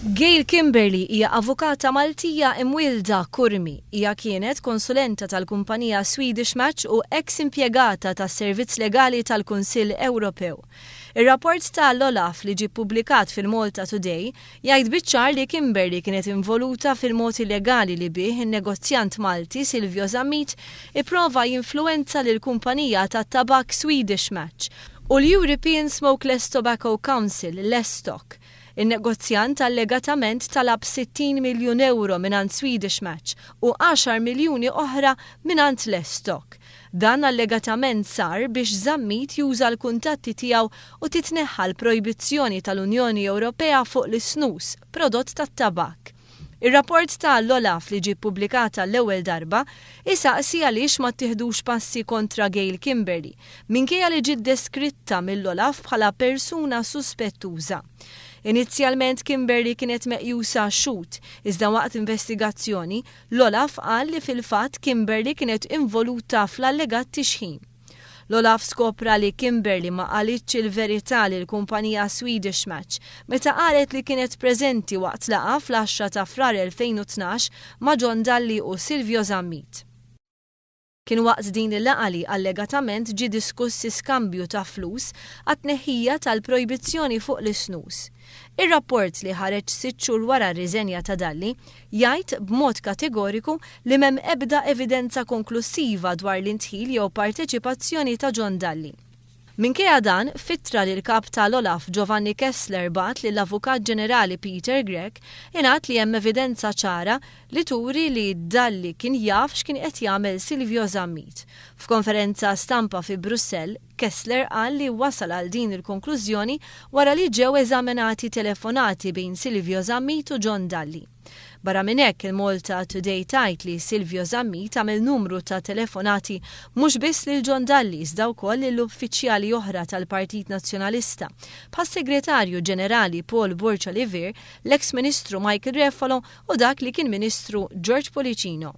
Gail Kimberley hija avukata Maltija imwielda Curmi. Hija kienet konsulenta tal-kumpanija Swedish Match u eks impjegata tas-Servizz Legali tal-Kunsill Ewropew. Ir-rapport ta' l-OLAF li ġie ppubblikat fil-Malta Today jgħid biċ-ċar li Kimberley kienet involuta fil-mod illegali li bih in-negozjant Malti Silvio Zammit ipprova jinfluwenza lill-kumpanija tat-tabakk Swedish Match u l-European Smokeless Tobacco Council, l-ESTOC. In-negozjant allegatament talab 60 miljun ewro mingħand Swedish Match u għaxar miljuni oħra mingħand l-ESTOC. Dan allegatament sar biex Zammit juża l-kuntatti tiegħu u titneħħa l-projbizzjoni tal-Unjoni Ewropea fuq l-isnus, prodott tat-tabakk. Ir-rapport ta' l-OLAF li ġie ppubblikat għall-ewwel darba isaqsi għaliex ma ttieħdux passi kontra Gail Kimberley, minkejja li ġiet deskritta mill-OLAF bħala persuna suspettuża. Inizjalment Kimberley kienet meqjusa xhud, iżda waqt investigazzjoni, L-OLAF qal li fil-fatt Kimberley kienet involuta fl-allegat tixħim. L-OLAF skopra li Kimberley ma qalitx il-verità lill-kumpanija Swedish Match meta qalet li kienet preżenti waqt laqgħa fl-għaxra ta' Frar 2012 ma' John Dalli u Silvio Zammit. Kien waqt din il-laqgħa li allegatament ġie diskuss iskambju ta' flus għat-tneħħija tal-projbizzjoni fuq l-isnus. Ir-rapport li ħareġ sitt xhur wara r-riżenja ta' Dalli jgħid b'mod kategoriku li m'hemm ebda evidenza konklussiva dwar l-indħil jew parteċipazzjoni ta' John Dalli. Minkejja dan, f'ittra li l-Kap tal-OLAF Giovanni Kessler bagħat lill-Avukat Ġenerali Peter Grech, ingħad li hemm evidenza ċara li turi li Dalli kien jaf x'kien qed jagħmel Silvio Zammit. F'konferenza stampa fi Brussell, Kessler qal li wasal għal din il-konklużjoni wara li ġew eżamenati telefonati bejn Silvio Zammit u John Dalli. Barra minn hekk, il-Malta Today tgħid li Silvio Zammit għamel numru ta' telefonati mhux biss lil John Dalli iżda wkoll lil uffiċjali oħra tal-Partit Nazzjonalista, bħas-Segretarju Ġenerali Paul Borg Olivier, l-eks Ministru Michael Refalo u dak li kien Ministru George Pullicino.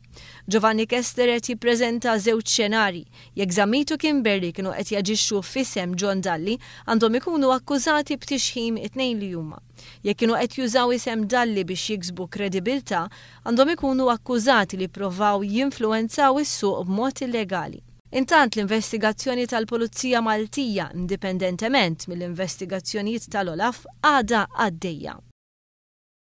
Giovanni Kessler qed jippreżenta żewġ xenarji. Jekk Zammit u Kimberley kienu qed jaġixxu f'isem John Dalli, għandhom ikunu akkużati b'tixħim it-tnejn li huma. Jekk kienu qed jużaw isem Dalli biex jiksbu kredibilità, għandhom ikunu akkużati li pprovaw jinfluwenzaw is-suq b'mod illegali. Intant, l-investigazzjoni tal-Pulizija Maltija, indipendentement mill-investigazzjonijiet tal-OLAF, għadha għaddejja.